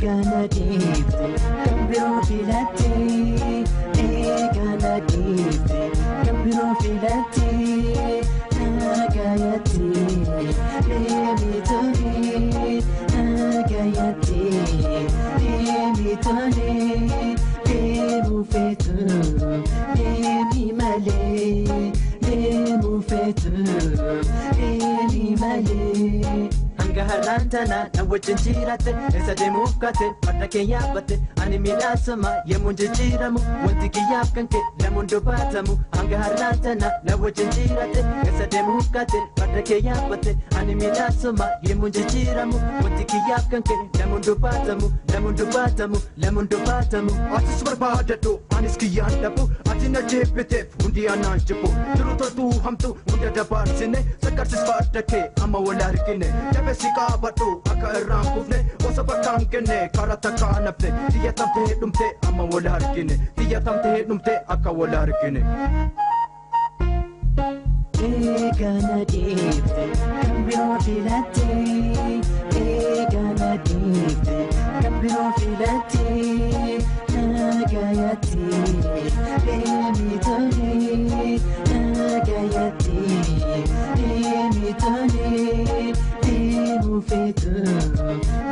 Eegana dhiifte kan biroo filatte. Eegana dhiifte kan biroo filatte. Nagayatti deemi tole. Nagayatti deemi tole. Deemu feetu deemi malee. Deemu feetu deemi malee. Hanga har'aan tana na wajjin jiraate eessa deemuuf kaate farda kee yaabbatte ani miidhaasama yemmuun jijjiiramu wanti kiyyaaf kan kee lamuun dubbatamu. Hanga har'aan tana na wajjin jiraate eessa deemuuf kaate farda kee yaabbatte ani miidhaasama yemmuun jijjiiramu wanti kiyyaaf kan kee lamuun dubbatamu lamuun dubbatamu lamuun dubbatamu. Atis barbaadadhu anis kiyyaan dhabu ati na jibbiteef hundi anaan jibbu jiru toltuu hamtu hunda dabarsine sakkarsis farda kee amma wal argine jabeessi qabadhu akka irraan kufne osoo bakka hin kenne karaa takka nafne xiyya tamtee dhumte amma wal argine xiyya tamtee dhumte akka wal argine. Eegana dhiifte kan biroo filatte. Eegana dhiifte kan biroo filatte. Nagayatti deemi tole. Nagayatti deemi tole. Deemu feetu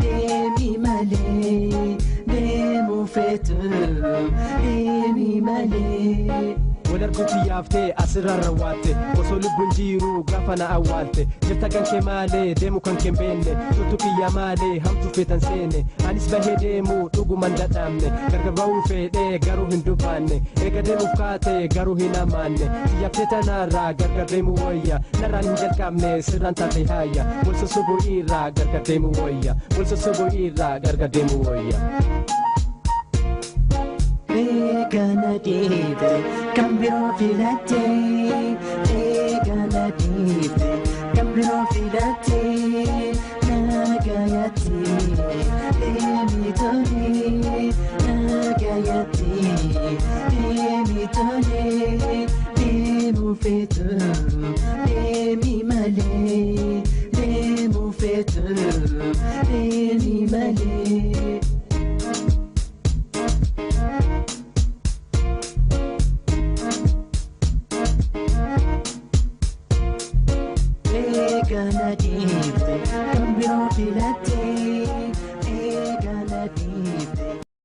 deemi malee. Deemu feetu deemi malee. Wal arguutti yaaftee asirraan rawwaatte osoo lubbuun jiruu gaafa na awwaalte jirta kan kee maalee deemu kan kee beenne tuttu kiyya maalee hamtu feetan seene anis bahee deemu dhuguman dadhabne gargar ba'uu fedhee garuu hin dubbanne eega deemuuf kaate garuu hin amaanne xiyyaftee tanaarraa gargar deemu wayya narraan hin jalqabne sirraan taate haaya wal sossobuu irraa gargar deemu wayya wal sossobuu irraa gargar deemu wayya. Eegana dhiifte kan biroo filatte. Eegana dhiifte kan biroo filatte. Nagayatti deemi tole. Nagayatti deemi tole. Deemu feetu deemi malee. Deemu feetu deemi malee.